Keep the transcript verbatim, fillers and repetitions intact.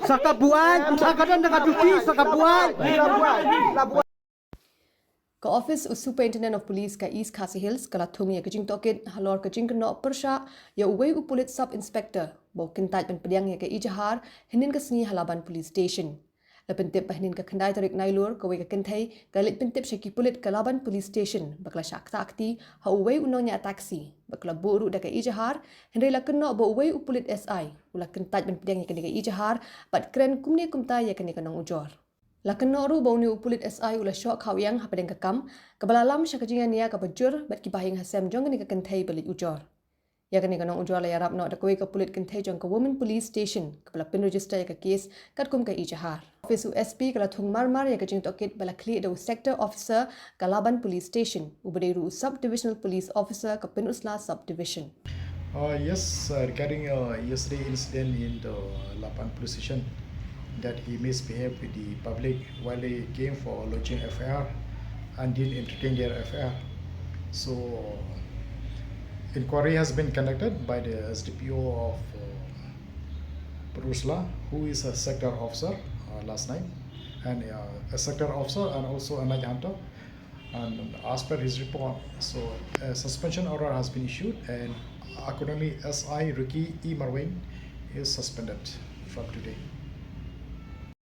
Sa ka buain, sa ka don da ka duty, sa ka buain. Ka Office u Superintendent of Police ka East Khasi Hills ka la thung ïa ka jingtohkit halor ka jingkynnoh pyrshah ïa uwei u pulit sub inspector ba u kyntait ban pdiang ïa ka ejahar hynnin ka sngi ha Laban Police Station. La pyntip ba hynnin ka khyndai tarik Nailur kawei ka kynthei ka leit pyntip sha ki pulit ka Laban Police Station ba ka la shah ktah kti ha uwei u nongñiah taxi ba ka la buh ruh da ka ejahar, hynrei la kynnoh ba uwei u pulit S I u la kyntait ban pdiang ïa kane ka ejahar bad kren kumne kumta ïa kane ka nongujor. La kynnoh ruh ba une u pulit S I u la shoh khaw ïang hapdeng ka kam kaba la lam sha ka jingïania kaba jur bad ki bahaïing hasem jong kane ka kynthei ba leit ujor. Ïa kane ka nongujor la ïarap noh da kawei ka pulit kynthei jong ka Women Police Station kaba la pynregister ïa ka case katkum ka ejahar. Office u S P ka la thung marmar ïa ka jingtohkit ba la khlieh da u Sector Officer ka Laban Police Station uba dei ruh u Sub Divisional Police Officer ka Pynursla Sub Division. Uh, yes, uh, regarding uh, yesterday incident in the Lapan police station, that he misbehaved with the public while he came for lodging F I R and didn't entertain their F I R. So, inquiry has been conducted by the S D P O of uh, Pynursla, who is a sector officer uh, last night, and uh, a sector officer and also a night hunter. And as per his report, so a suspension order has been issued, and accordingly, S I Ricky E Marwein is suspended from today.